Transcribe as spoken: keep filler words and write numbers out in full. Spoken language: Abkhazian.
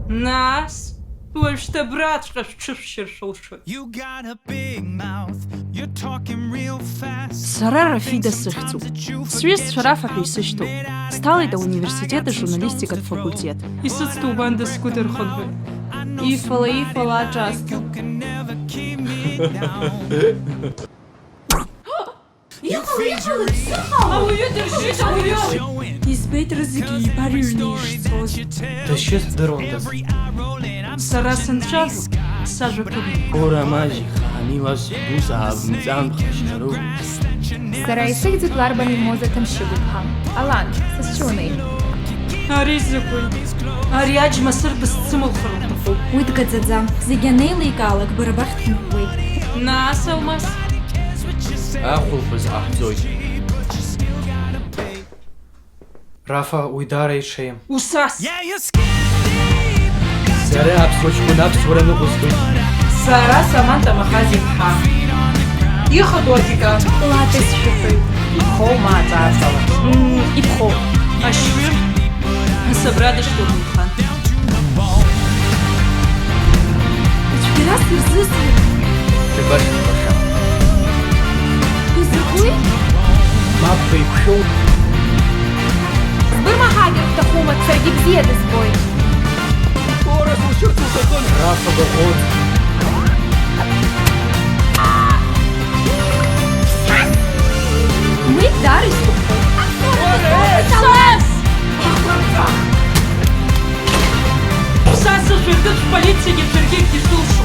Нас, уажәшьҭа абраҵәҟьа шәҽышәшьыр шәылшоит. You got a big mouth. You're talking real fast. Сара Рафида сыхьӡуп. Сҩызцәа Рафа ҳәа исышьҭоуп. Сҭалеит ауниверситет ажурналистикатә факультет. Исыцҭоу убанда сгәы дырхынҳәуеит. Ифала, ифала аҿаасҭа. Can never keep me down. Иҟала, иҟала, дсыҟала! Ауаҩы дыршьит, ауаҩы! Избеит рызегьы ибар ҩны ишцоз. Дышьыз ҳдыруандаз. Сара сынцәажәо, сажәа ԥыруеит. Урамажь ихаан илаз ус аабымҵан ԥхашьароуп. Сара исыхьӡуп Ларба Мимоза Ҭамшьыгәыԥҳа. Алан, сызҿунеи? Ари закәи? Ари аџьма сырбыс дсымылхыр лҭахуп. Уи дгаӡаӡам. Зегь анеиликаалак, бара бахь дхынҳәуеит. Нас, Алмас? Ахәылԥаз ҟаҳҵоит. Рафа, уи даара иҽеим. Усас! Сара аԥсуа ҷкәын аԥсуара ныҟәызгоит. Сара Саманта Махаз-иԥҳа. Ихадоу адекан. Латәи сшәаҳәоит. Ибхоу ма аҵаарҵала. Ибхоу. Ашьҩы. Асабра дышьҭоуп, Мхан. Ицәгьара сырзысуеит. Дабашәхәаша. Изакәи? Мап ҳәа иқәшәоу. Сбырмаҳагар бҭахума, саргьы бзиа дызбоит. Рафа баҟоит. Уи даара исгәаԥхоит. Са сышәыркыт шәполицигьы шәаргьы шәышәылшо.